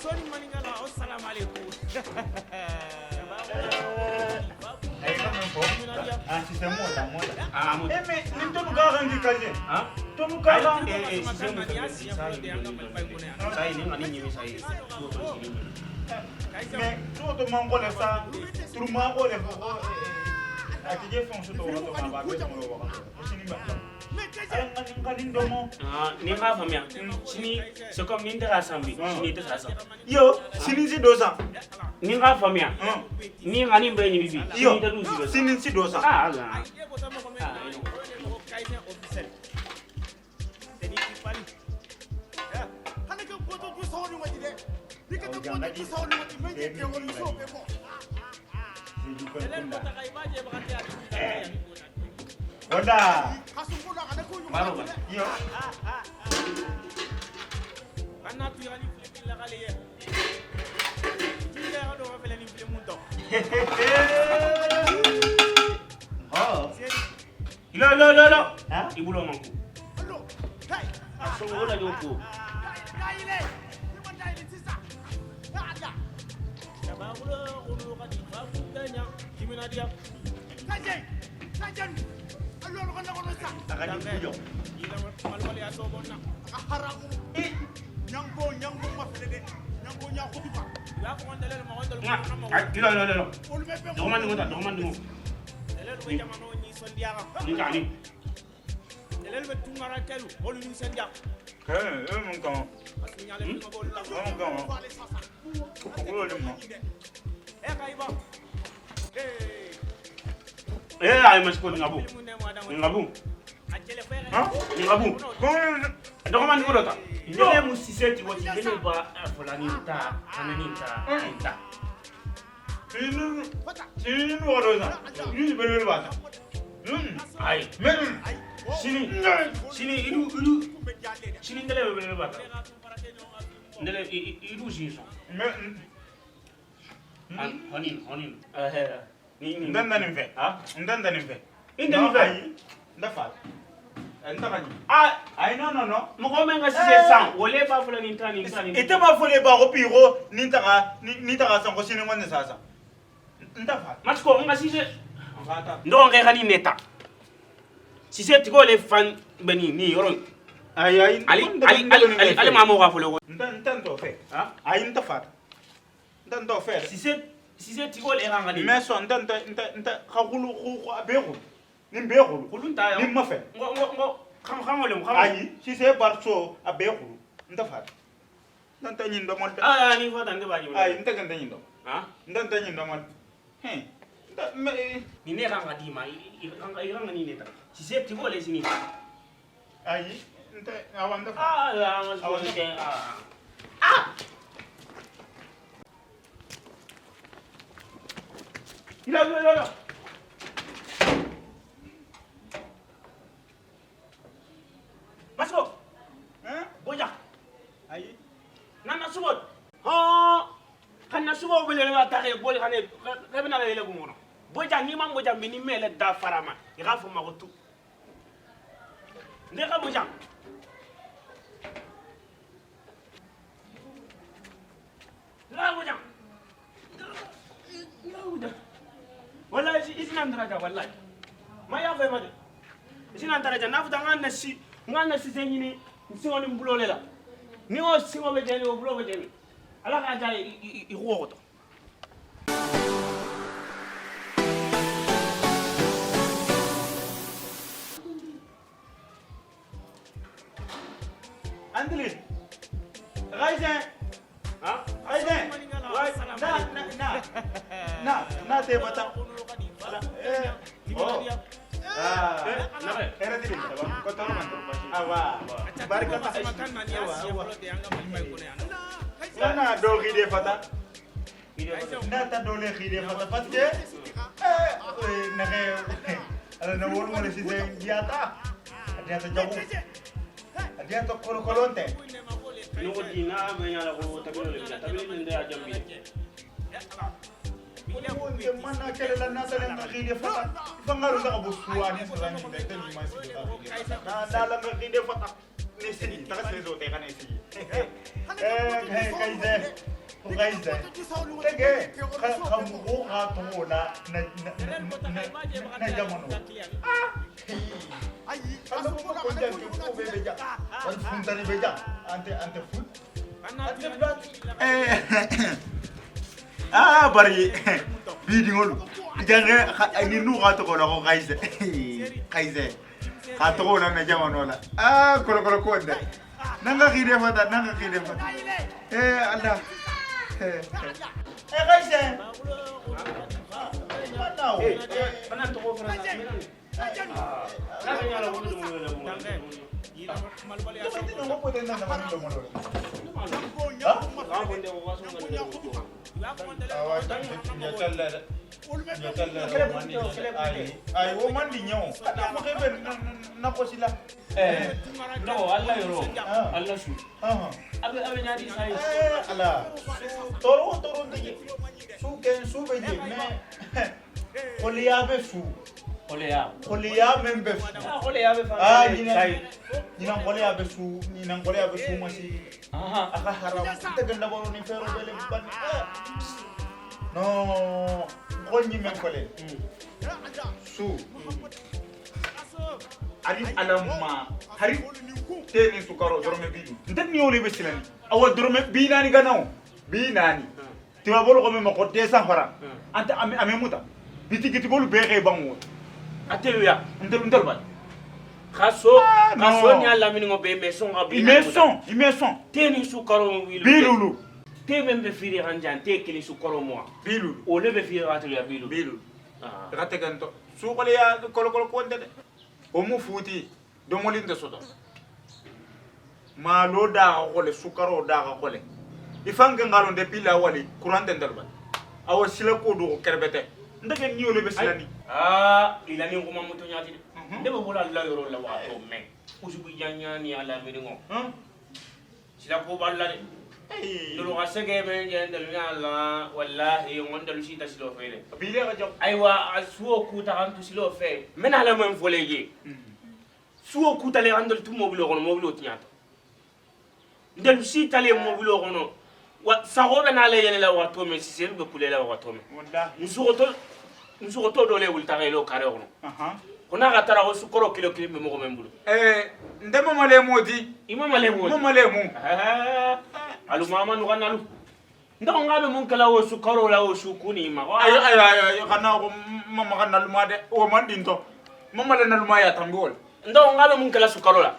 Soni maningala o salam alaikum. Ah, si c'est moi, là, moi là. Ah, mo. Eh, mais ni tonu ka kan ki kaje. Ah? Tonu ka kan. Eh, si c'est moi, ça y est. Ça y est, ni ngani nyimi ça y est. Mais tout to mangole sa, turu mangole fo ko a ti je fon so to to ma ba be mo wa ka. Sini ba. Ala ngani ngani ndomo. Ah, ni nga faamuya. Sini, c'est comme ni n tɛ k'a san bi, sini i tɛ k'a san. Yo, sini si do sa. Ni n k'a faamuya. Ni ŋani bɛɛ ɲimi bi, Yo, sini tɛ du si bɛ san. sini si do sa. Ah, ala. Wanda. Baro ba. Yo. Oh. Ilo, ilo, ilo, ilo. Ha? I bolo man ku. A somɔgɔw lajɛ o ko. Aka di bujo. Nka, ilo, ilo, ilo. Dɔgɔman ningo ta, dɔgɔman ningo. Ni ka ni. Eh, eh mun kan. Mun kan. Ko le mo. Eh, ayi masiko ni ngabu. Ni ngabu. Ha? Ni ngabu. Ko Dɔgɔman ningo dɔ ta. Ne mu sise ti woti, ne ba a fɔla ni ta, ani ni ta, ni ta. sini sini wo do sa. Ni be be ba ta. Ayi. Mais Sini, sini idu idu sini ndele bɛ bɛ ba ta. Ndele idu si sɔn. mais Hɔni hɔni. Ɛɛ ni ni. ndan nin fɛ. Ha? Ndan nin fɛ. I tɛ nin fɛ. Nda fa. Nda ka ni. Ah, Ayi non non non. mɔgɔ min ka sise san, o le b'a fɔla nin ta nin ta nin. I tɛ b'a fɔ le ba ko bi ko ni taga ni taga san ko sini ko ni sa sa. Nda fa. Masiko n ka sise. Nka ta. N dɔgɔkɛ ka nin ne ta. Sise tigo le fan bɛ nin nin yɔrɔ in. Ayi ayi. Ali ali ali ali maa mɔgɔ k'a fɔ le ko. Nda nta ntɔ fɛ. Ha? Ayi nta fa. Nta ntɔ fɛ. Sise sise tigo le kan ka nin. Mais sɔn nta nta nta nta ka kulu ko a bɛɛ kulu. Ni bɛɛ kulu. Kulun ta Ni ma fɛ. N ko n ko n ko xam xam le xam. Ayi sise bar so a bɛɛ kulu. Nta fa. Nta nta ɲin dɔ ma. Ah ni fa ta n tɛ b'a ɲini. Ayi nta nta ɲin dɔ. Ha? Nta nta ɲin dɔ ma. Hɛn. Nta mais Ni ne kan ka d'i ma i kan ka i kan ka nin ne ta. Sise tigo le sini. ayi nta awa nta fa. Ah ah ma se kɛ ah. Ah. Ila ila ila. Masiko, Hein? boja. Ayi. Nana subo. Ha. Kana subo bele la ta ke boli kane ke bena le le kungono. Boja ni ma boja mi ni mele da farama. I ka fo ma ko tu. Ne ka boja. La boja. La boja. Wallahi isina ndaraja wallahi. Ma ya fe ma de. Isina ndaraja na futa ngana si ngana si zenyini nsingo ni mbulole la. Ni o singo be jeni o bulo be jeni. Ala ka ja i ko to. Andri. Raizen. Ha? Raizen. Na na na. Na na te bata. Eh. Oh. Ah. Na be. Era di ko toro man. Awa. Barika ta. Na do khide fata. Na ta do le khide fata parce que eh na ke ala na wol mo le sise diata. Diata jagu. Diata kolo kolonte. Ni ko di na be nyala ko tabilo le tabilo le nda jambi. Wonde mana kele la nata le khide fata. Fangaru sa bo suwa ni sa ni te ni ma si ta. Na na la khide fata. Ni sigi ta se zo te kana sigi. Eh eh kaize. Kayise tege ka mɔgɔw ka tɔgɔ la na na na jamana ah ala ko ko ja ko bɛ bɛ ja wal funtani bɛ ja an tɛ fut an tɛ blati ah bari bidiŋolu jange ni nu ka tɔgɔ la ko Kayise Kayise ka tɔgɔ la na jamana la ah kolo kolo ko dɛ nanga xide fata nanga xide fata eh Allah eh Kayise Manaw Bana tɔgɔ fana na na ɲala wulu dum wala mo. Ngo ko den na man do mo Ka ko nde ko wasu ngal ko. Awa ñatalla ñatalla ay ay wo man di ñew kada mo xebe na ko sila. Eh, no Allah yoro. Allah su. Ah. Abe ñaadi say. Eh ala toro toro ndigi su ken su be je mais xoliya be su. Xoleya. Xoliya men be su. Ah, xoleya be fa. Ah, ñina ñina xoliya be su, ñina xoliya be su ma si. Aha. Aka haram te ganda boro ni fero bele ban non ngol ñi men kole su ari alamma hari teni sukaro dorome bilu ntet ni yole be silani awa dorome bi nani ganaw bi nani tiwa bolo ko me ko 200 francs ante ame ame muta bitigi bolu be xey bango. Ateluya. Ntel ntel ba. Khaso. Ah, non. Khaso ni Allah min ngo be mais son ga bi. Ime son ime son. Teni sukaro mo wilu. Bilulu. Te men be firi hanjan te kili sukaro mo. Bilulu. O le be firi ateluya bilu. Bilulu. Ah. Rate ganto suqale ya kolo kolo ko ndede o mu futi domolinde soto malo da xole sukaro da xole ifange ngalon depuis la wali courant ndel ba awo sila ko do kerbete ndege niole be silani. Ah, ilani nguma muto nyaati de. Nde be bola Allah yoro la wato men. Usubu janya ni Allah min ngo. Sila ko balla de. Ay. Ndolo ga sege men je ndelu ya Allah wallahi ngon ndelu sita silo fele. Bile ga jox. Aywa suwo kuta kan tu silo fe. Men ala men fole je. Suwo kuta le andol tu mobilo kono mobilo tinyata. Ndelu sita le mobilo kono. Wa sago be na le yele la wato men sisel be kule la wato men. Wallahi. Musugoto dole wulta ga lo kare kono. Aha. Kona ga tara ko sukoro kilo kilo be mo men bulu. Eh ndema male modi. Imama le mo. Mama le mu. Ah, alu mama nu kanalu. Ndako ngabe mun kala wo sukaro la wo sukuni ma. Ay ay ay ay kana ko mama kana luma de o man dinto mama le na luma ya tangol. Ndako ngabe mun kala sukaro la.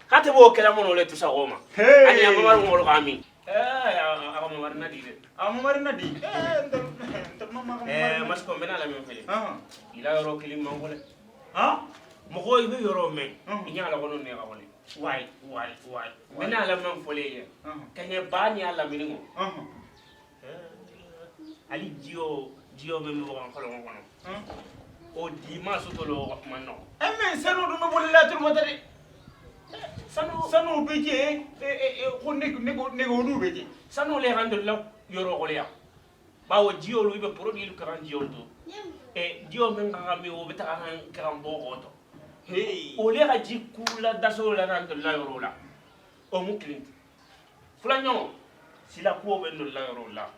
Kate bo kala mono le tusa goma. Hey. Ani ya mama ngolo kami. Eh aka mama na di de. Ama mari na di eh ndel ndel mama ka. Eh masko mena la men fele. Ah. Ila yoro kilim mangole. Ah. Mo ibe yoro men. Inya la kono ne ka kole. Wai wai wai. Mena la men fele ye. Kanye ba ni ala miningo. Ah. Ali jio jio men mo kan kolo kono. O di ma sotolo manno. Eh men sanu do me bolle la tul mata de. Sanu sanu be je e ko ne ne ne ko be je. Sanu le rando la yoro ko ya. Bawo jio lu ibe produit lu kan jio to. E jio men kan mi o be ta kan kan bo ko to. Hey. O le ga ji kula daso la rando la yoro la. O mu clint. Fulanyo sila ko be ndo la yoro la.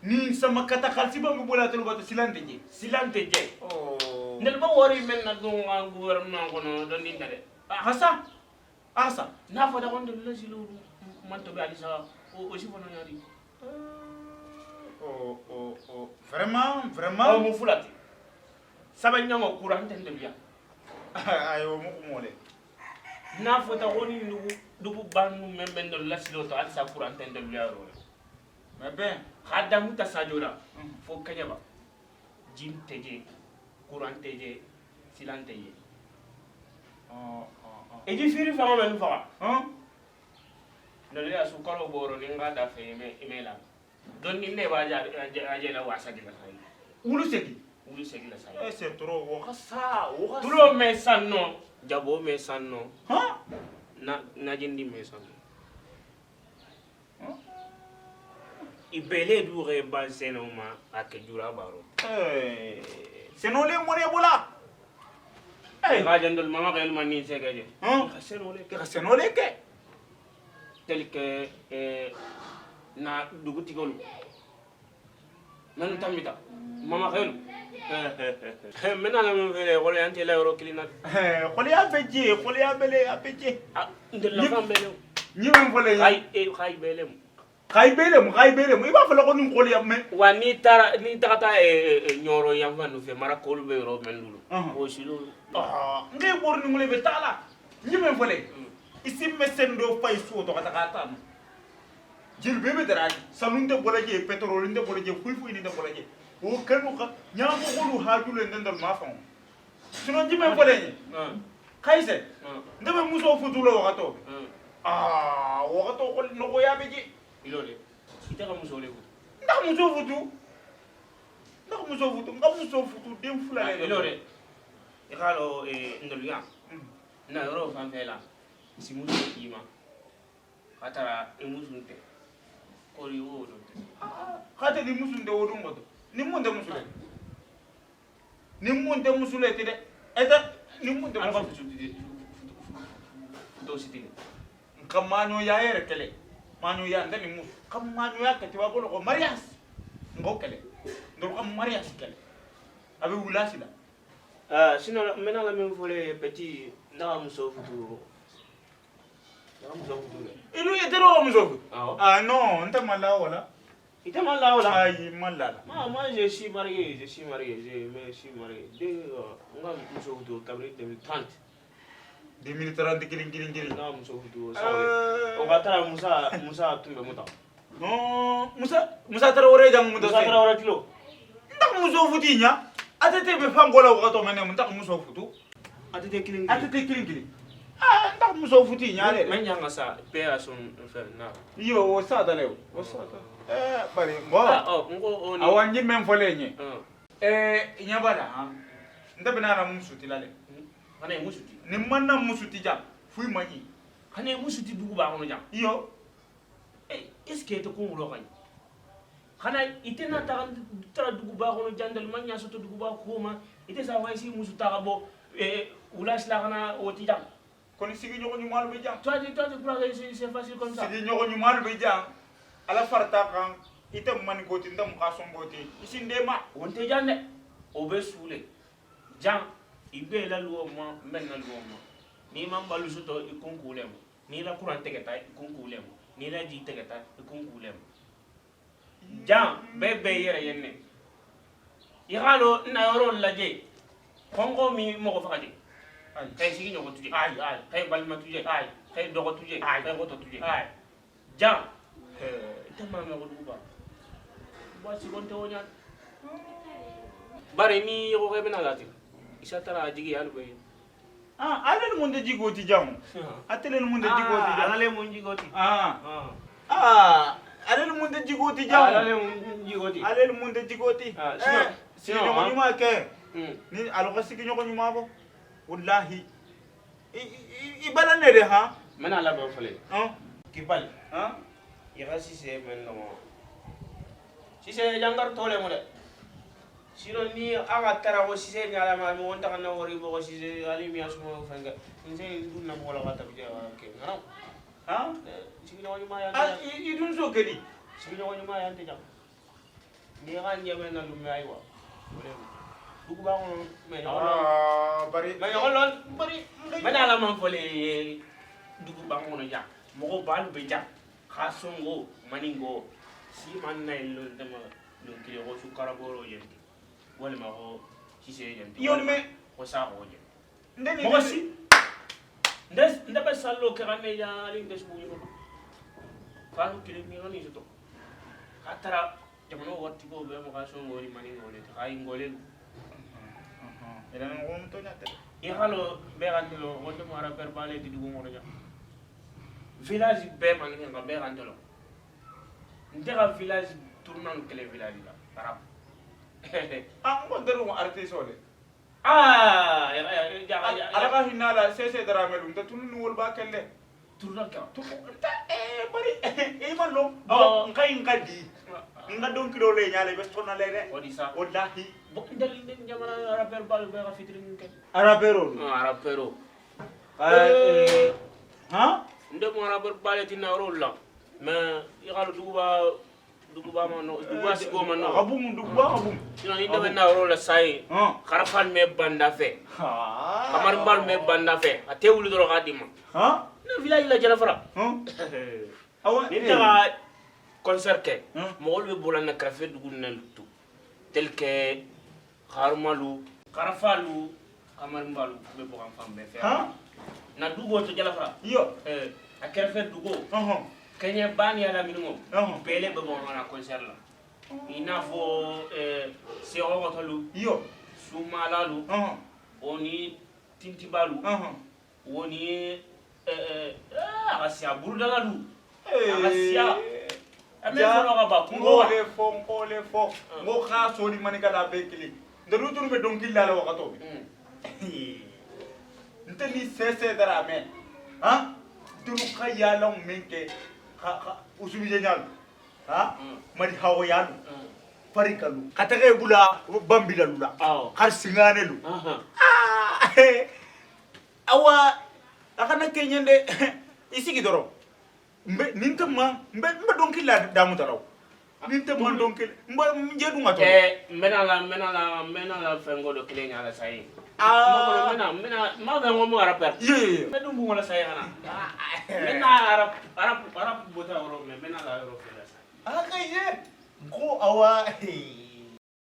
Ni sama kata khalsi ba mi bola tul bata silante je. Silante je. Oh. Ndel ba wori men na do nga gouvernement kono don din dare. Hasa. Asa. Na fa da kondo la silo man to be alisa o si fono nyari. Oh oh oh vraiment vraiment. O mu fulati. Saba nyango courant ten de ya. Ayo mu ko mole. Na fa da koni nugu dugu banu men ben do la silo to alisa courant ten de ya ro. Mais ben khada muta sajola fo kanyaba. Jim teje courant teje silante ye. Oh oh oh. E di firi fama men fa. Hein? Ndole ya sukaro boro ni nga da fe me imela. Don ni ne ba ja aje la wasa di la sai. Wulu segi. Wulu segi la sai. Eh c'est trop wo khassa wo khassa. Tulo me sanno, jabo me sanno, Hein? na na jindi me sanno. Ibele du re ban seno ma akejura baro. Eh seno le mone bola. Eh ga jandol mama ga elma ni sege je. Hein? Ka seno le Ke seno le ke. tel que Na dugutigolu nanu tambita mama xelu mena la mun fele wala yante la yoro kilina xoliya be je xoliya bele a be je ah ndel la fam bele ñi men fole ay e xay bele mu xay bele mu xay bele mu i b'a fɔ la ko nin xoliya me wa ni tara ni tagata ñoro yang fa nu fe mara kolu be yoro men lulu o silu ah nge bor ni ngule be tala ñi men fole isi me sendo fay so to kata kata no jil bebe dara sanu nte bola je pétrole nte bola je fuy fuy ni nte bola je o kanu ka nyaamo golu haajule ndendal ma fa sinon jime fole ni kayse ndebe muso futulo wakato ah wakato ko no ya be je ilole ite ka muso le nda muso futu nda muso futu nga muso futu dem fula le ilole ikalo ndol ya na yoro fan fela si muso kima katara e musunte kori wo do khate di musunde wo dum goto ni munde musule ni munde musule te de eta ni munde alba futu futu sitile kamanyo ya yere kele manyo ya ndani musu kamanyo ya kati wa ko marias ngo kele ndol kam marias kele abe wulasi la ah sinon maintenant la même volé petit na muso futu na muso futu ilu yetero muso futu ah non nta mala wala ite mala wala ay mala la ma moi je suis marié je me suis marié deux nga muso futu kabri 2030 2030 kilin kilin kilin na muso futu o ga tara musa musa tumbe muta non musa musa Traoré jang muta musa Traoré kilo nta muso futu nya atete be fangola wakato mene nta muso futu atete kilin atete kilin kilin ah nta muso futu nya le men janga sa paix à son enfin na yo o sa dale o sa bari ngo ah ngo oni awanji men fole nye nya bala ha nta bena na musu tilale kana musuti ni manna musuti ja fuy maji kana musuti dugu ba kono ja iyo est-ce que to ko kay kana ite na ta tara dugu ba kono jandal man nya soto dugu ba ko ma ite sa way si musuta ka bo ulas la kana oti ja koni sigi ñoko ñu malu be jang toi tu crois que c'est facile comme ça sigi ñoko ñu malu be jang ala farta kan ite man goti ndam ka songoti isinde ma wonte jande o be sule jang ibe la luo ma men na luo ma ni man balu soto i konkule mo ni la courant tegeta i konkule mo ni la ji tegeta i konkule mo jang be be yere yenne i halo na yoro la je kongo mi mo ko faje kay sigi ñoko tuje ay ay kay balma tuje ay kay dogo tuje ay kay goto tuje ay jang tamma me ko duba ba si gonte wonya bare ni ko ke bena lati isa tara jigi alu be ah alel munde jigoti jam atelel munde jigoti jam alale mun jigoti ah ah alel munde jigoti jam alale mun jigoti alel munde jigoti ah sinon ñoko ñuma ke ni alo sigi ñoko ñuma bo wallahi i balane de ha mena la ba fale ah ki bal ah ira si se men no si se jangar tole mo de sinon ni aga tara ko si se nyala ma mo wonta kana wori bo ko si se ali mi asumo fanga nse dun na mo la kata bi ke ngana ha sigi no nyuma ya ah i dun so kedi sigi no nyuma ya nte jam ni ga nyame na lu mi aywa wala dugu ba ko me no ah bari me no lon bari me na la man fole dugu ba ko no ja mo ko balu be ja kasongo maningo si man na lon dama lon kile ko su karaboro yenti wala ma ko si se yenti yon me ko sa ko je ndeni mo si ndes ndaba sallo ke rame ya ali ndes bu ñu fa ko kile mi ngani soto katara jamano watti ko be mo kasongo ni maningo le kay ngole ila ngo to nyate i halo be gandelo wonde mo ara per bale di dugu ngono ja village be man nga be gandelo ndega village tournant kele village la arab ah ngo deru artiste ole ah ya ala ka hinala sese dara melum ta tunu wol ba kelle tournant ka tu ta bari e man lo ngai ngadi nga don kilo le nyaale be sonna le de odi sa wallahi bo ndel ndel jamana rapper bal be ka fitrin ke rapero rapero ha ndem mo rapper bal ti na rol la Mais i ka duguba duguba ma no duguba sigo ma no. Abum duguba abum. Sinon ni debe na yɔrɔ la sa ye. Karafal me banda fɛ. Kamaribal me banda fɛ. A tɛ wuli dɔrɔn k'a d'i ma. Ne village la Jalafara. Awa ni taga concert kɛ, mɔgɔw bɛ bɔla na kɛrɛfɛ dugu ninnu tu. Tel que Harumalu, Karafalu, Kamarimbalu bɛ bɔ an fan bɛɛ fɛ. Na dugu to Jalafara. Yo. A kɛrɛfɛ dugu. Kɛɲɛ ba ni ala minnu bɛɛ le bɛ bɔ ka na concert la. I n'a fɔ Sɛgɔgɔtɔlu. Yo. Sumalalu. O ni Tintibalu. O ni a ka siya Burudalalu. A ka siya. A bɛ fɔlɔ ka ban kungo wa. N k'o le fɔ. N ko k'a sɔnni manika la bɛɛ kelen. Ndolu tunu bɛ dɔnkili la wagati bɛɛ. N tɛ ni sɛsɛ dara mɛn. Han? Tunu ka yaalaw min kɛ ka usubije ɲalu. Han? Mali hawo yalu. Farikalu. Ka taga e bula bambilalu la. Kar singanelu. Awa a kana kɛ ɲɛ dɛ. I sigi dɔrɔn. Nin tɛ ma n bɛ dɔnkili la damutalaw. Nin tɛ ma dɔnkili n bɛ n jɛ dun ka tɔ. N bɛna la fɛn ko dɔ kelen ɲa la sa ye. N bɛna n b'a fɛ n ko mun rappeur. Ye. N bɛ dun b'u kɔnɔ sa ye ka na. N bɛna rap bɔta yɔrɔ min n bɛna la yɔrɔ fɛ la sa. A ka ye. Ko awa.